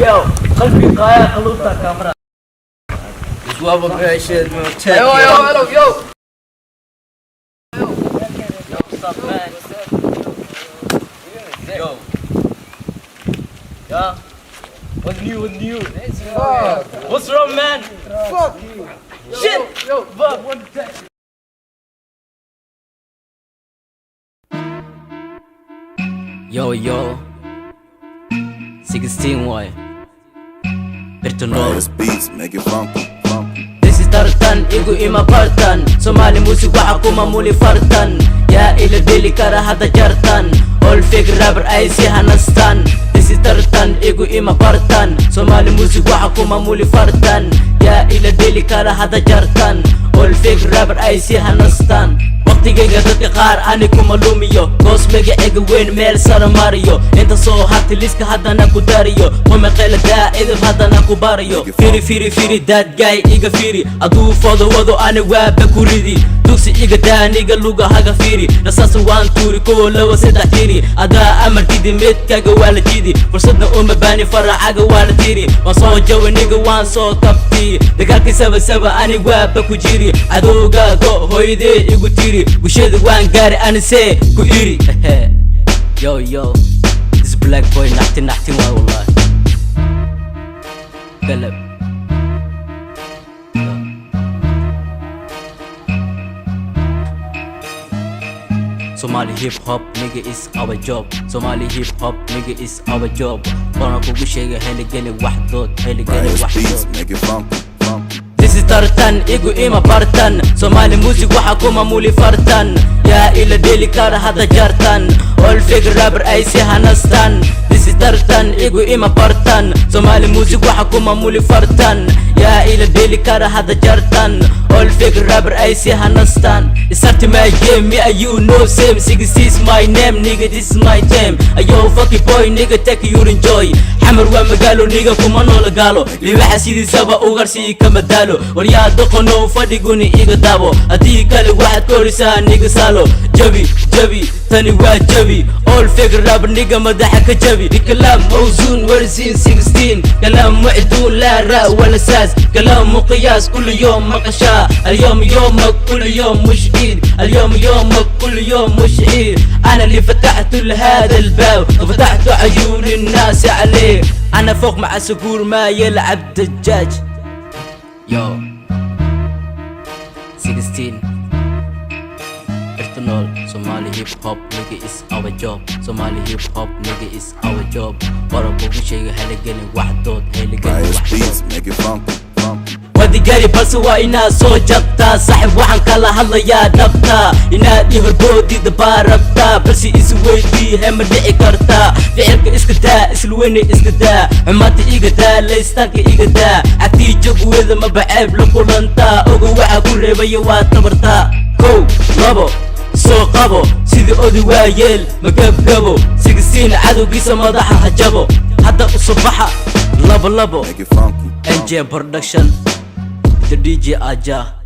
Yo, qalbi qaaya qaluubta kamera. Yo, yo, hello, yo. What's up, man? Yo. Yeah. What's new? What's new? What's wrong, man? Fuck. Shit. Yo. Fuck. What the- Yo, yo. 16 way. Birta nool. Brightest beats, make it funky, funky. This is tartan, igu ima bartan. Somali music waxa ku maamuli fartan. Yaa ila deli kara hadda jartan? All fake rapper ay si hanastan. This is tartan, igu ima bartan. Somali music waxa ku maamuli fartan. Yaa ila deli kara hadda jartan? All fake rapper ay si hanastan. Waqtigayga dadka qaar ani kuma lumiyo. Goos magacayga weyn meel sara mariyo. Inta soo hartay liska haddana ku dariyo. Qumaqeela idib haddana ku barayo. Firi firi firi, that guy iga firi. Aduu foodo wado, ani waaba ku ridi. Dugsi iga daa niga, lugahaga fiiri. Rasaas waan tuuri, kuwa laba saddex tiri. Adaa amar didi, midkaga waa la jidi. Fursadna uma baani, faracaga waa la tiri. Waan soo jawa niga, waan soo kabti. Dagaalkii saba saba ani waaba ku jiri. Cadowga go hooyadee igu tiri. Bulshada waan gaari, anisee ku iri. Yo yo, this black boy naxtin naxtin waay wallahi. Galab. Yo. Somali hip hop, nigga, is our job. Somali hip hop, nigga, is our job. Waana kugu sheegay, heligeli wax dood, heligeli Brightest wax beats, dood. make it funky, funky. This is tartan, igu ima bartan. Somali music waxa ku maamuli fartan. Yaa ila deli kara hadda jartan? All fake rapper ay si hanastan. This is tartan, igu ima bartan. Somali music waxa ku maamuli fartan. Yaa ila deli kara hadda jartan? All fake rapper ay si hanastan. Start my game, me and you no same. Six is my name, nigga, this is my team. Ayo fucking boy, nigga, take your enjoy. Xamar waa magaalo, niga kuma noola gaalo. Libaxa sidiisaba ugarsii kama daalo. Waryaa doqonow, fadhiguni iga daabo. Haddii kale waxaad korisaa niga saalo. Jabi jabi, tani waa jabi. All fake rapper niga madaxa ka jabi. كلام موزون ورزين 16، كلام معدول، لا راء ولا ساس، كلام مقياس، كل يوم مقشا. اليوم يومك، كل يوم مش عيد. اليوم يومك، كل يوم مش عيد. انا اللي فتحت لهذا الباب وفتحت عيون الناس عليه. انا فوق مع سكور ما يلعب دجاج. Yo, 16 Ethanol. Somali hip hop, nigga, is our job. Somali hip hop, nigga, is our job. Qora kugu sheega, heligelin wax dood, heligelin Brightest wax dood. beats, make it funky, funky. Wadigari, balse waa inaad soo jabtaa. Saaxib, waxaan kala hadlayaa dhabta. Inaad i horboodida baa rabtaa, balse is weydii, hema dhici kartaa? Ficilka iska daa, isla weyne iska daa, xumaanta iga daa, laystaanka iga daa. Cagtii jogweda maba ceeb la kulantaa. Ogo waxaa ku reebaya waa tabartaa. Kow labo soo qabo, sidii odi waayeel magabgabo. 16 cadowgiisa madaxa ha jabo. Hadda u baxa labo labo. Make it funky, funky. NJ Production, the DJ Aja.